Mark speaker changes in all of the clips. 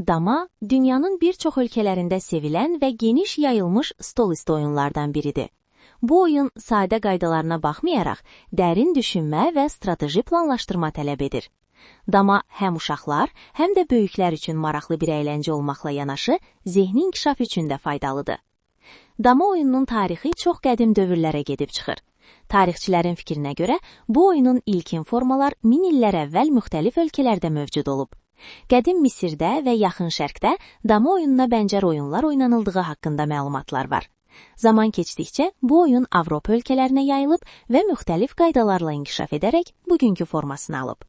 Speaker 1: Dama, dünyanın bir çox ölkələrində sevilən və geniş yayılmış stolüstü oyunlardan biridir. Bu oyun sadə qaydalarına baxmayaraq, dərin düşünmə və strateji planlaşdırma tələb edir. Dama həm uşaqlar, həm də böyüklər üçün maraqlı bir əyləncə olmaqla yanaşı, zehni inkişaf üçün də faydalıdır. Dama oyununun tarixi çox qədim dövrlərə gedib çıxır. Tarixçilərin fikrinə görə, bu oyunun ilkin formalar min illər əvvəl müxtəlif ölkələrdə mövcud olub. Qədim Misirdə və Yaxın Şərqdə dama oyununa bənzər oyunlar oynanıldığı haqqında məlumatlar var. Zaman keçdikcə bu oyun Avropa ölkələrinə yayılıb və müxtəlif qaydalarla inkişaf edərək bugünkü formasını alıb.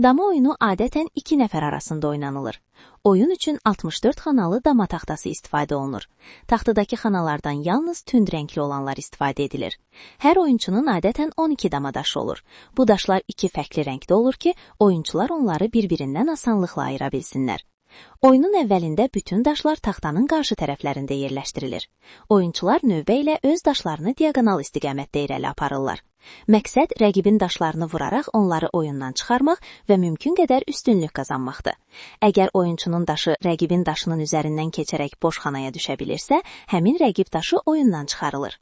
Speaker 1: Dama oyunu adətən 2 nəfər arasında oynanılır. Oyun üçün 64 xanalı dama taxtası istifadə olunur. Taxtadakı xanalardan yalnız tünd rəngli olanlar istifadə edilir. Hər oyunçunun adətən 12 dama daşı olur. Bu daşlar iki fərqli rəngdə olur ki, oyunçular onları bir-birindən asanlıqla ayıra bilsinlər. Oyunun əvvəlində bütün daşlar taxtanın qarşı tərəflərində yerləşdirilir. Oyunçular növbə ilə öz daşlarını diaqonal istiqamətdə irəli aparırlar. Məqsəd rəqibin daşlarını vuraraq onları oyundan çıxarmaq və mümkün qədər üstünlük qazanmaqdır. Əgər oyunçunun daşı rəqibin daşının üzərindən keçərək boş xanaya düşə bilirsə, həmin rəqib daşı oyundan çıxarılır.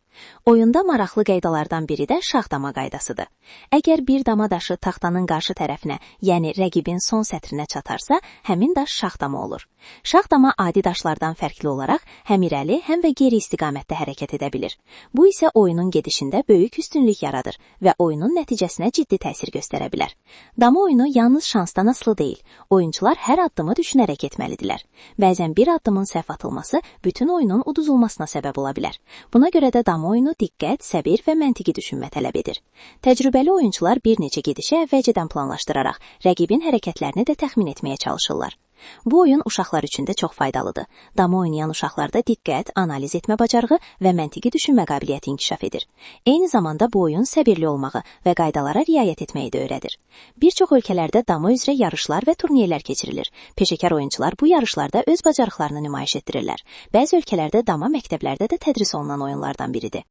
Speaker 1: Oyunda maraqlı qaydalardan biri də şah dama qaydasıdır. Əgər bir dama daşı taxtanın qarşı tərəfinə, yəni rəqibin son sətrinə çatarsa, həmin daş şah dama olur. Şah dama adi daşlardan fərqli olaraq həm irəli, həm də geri istiqamətdə hərəkət edə bilir. Bu isə oyunun gedişində böyük üstünlük yaradır və oyunun nəticəsinə ciddi təsir göstərə bilər. Dama oyunu yalnız şansdan asılı deyil. Oyunçular hər addımı düşünərək etməlidirlər. Bəzən bir addımın səhv atılması bütün oyunun uduzulmasına səbəb ola bilər. Buna görə də dama oyunu diqqət, səbir və məntiqi düşünmə tələb edir. Təcrübəli oyunçular bir neçə gedişi əvvəlcədən planlaşdıraraq rəqibin hərəkətlərini də təxmin etməyə çalışırlar. Bu oyun uşaqlar üçün də çox faydalıdır. Dama oynayan uşaqlarda diqqət, analiz etmə bacarığı və məntiqi düşünmə qabiliyyəti inkişaf edir. Eyni zamanda bu oyun səbirli olmağı və qaydalara riayət etməyi də öyrədir. Bir çox ölkələrdə dama üzrə yarışlar və turnirlər keçirilir. Peşəkar oyunçular bu yarışlarda öz bacarıqlarını nümayiş etdirirlər. Bəzi ölkələrdə dama məktəblərdə də tədris olunan oyunlardan biridir.